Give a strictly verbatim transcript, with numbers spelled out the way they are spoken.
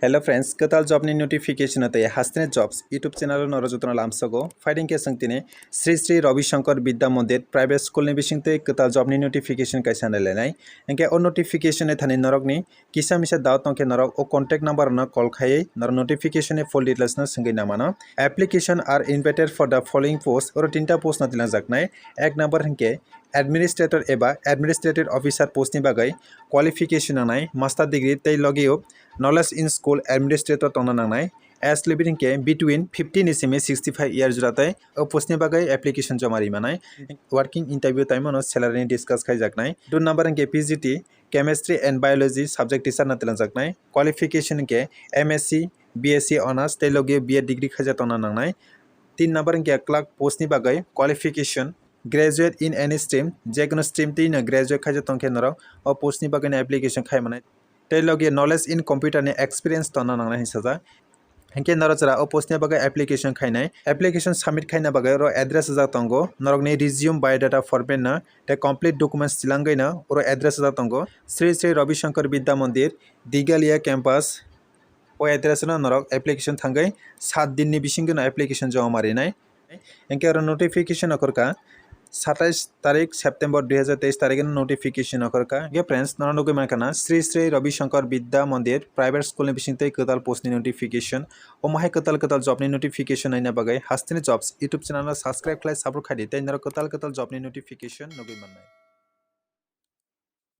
Hello friends, kwtal job ni notification tei Hasteni Jobs YouTube channel o norok jotono lamsogo. Phaidi khe chwng tini Sri Sri Ravi Shankar Vidya Mandir Private School ni bisingtwi kwtal job ni notification kaisa nailainai. Hinkhe o notification ni thani norokni kisa misa doubt tongkhe norok o contact number no call khaiwi norok notification ni full details no swngwi namano. Application are invited for the following post, oro tinta post no tilangjaknai. Ek number hinkhe administrator eba administrative officer post ni bagwi qualification nangnai, master degree tei logio knowledge in school administrator tongna nangnai. Age limit hinkhe between fifty ni simi sixty five year jora tei o post ni bagwi application joma ri manai. Working interview time no salary ni discuss khaijaknai. Two number hinkhe P G T chemistry and biology subject teacher no tilangjaknai. Qualification hinkhe M S C, B S C honours tei logio B Ed degree khaijak tongna nangnai. Tin number hinkhe clerk post ni bagwi qualification graduate in any stream, je kono stream twi no graduate khaijak tongkhe norok o post ni bagwi no application khai manai. Tei logi knowledge in computer ni experience tongna nangnai hinwi sajak. Hinkhe norok jora o post ni bagwi application khainai. Application submit khaina bagwi oro address rijak tongo. Norokni resume, biodata format no tei complete documents tilangwi no oro address rijak tongo. Sri Sri Ravi Shankar Vidya Mandir, Digalia campus. O address no norok application thangwi sat din ni bisingtwi no application joma rinai. Hinkhe oro notification okhorkha satais tarik September dui hazar teis tarik no notification okhorkha. Hinkhe friends, nono nugwi mankha na Sri Sri Ravi Shankar Vidya Mandir Private School ni bisingtwi kwtal post ni notification. Omo hai kwtal kwtal job ni notification naina bagwi Hasteni Jobs YouTube channel no subscribe khlai support khaidi tei norok kwtal kwtal job ni notification nugwi mannai.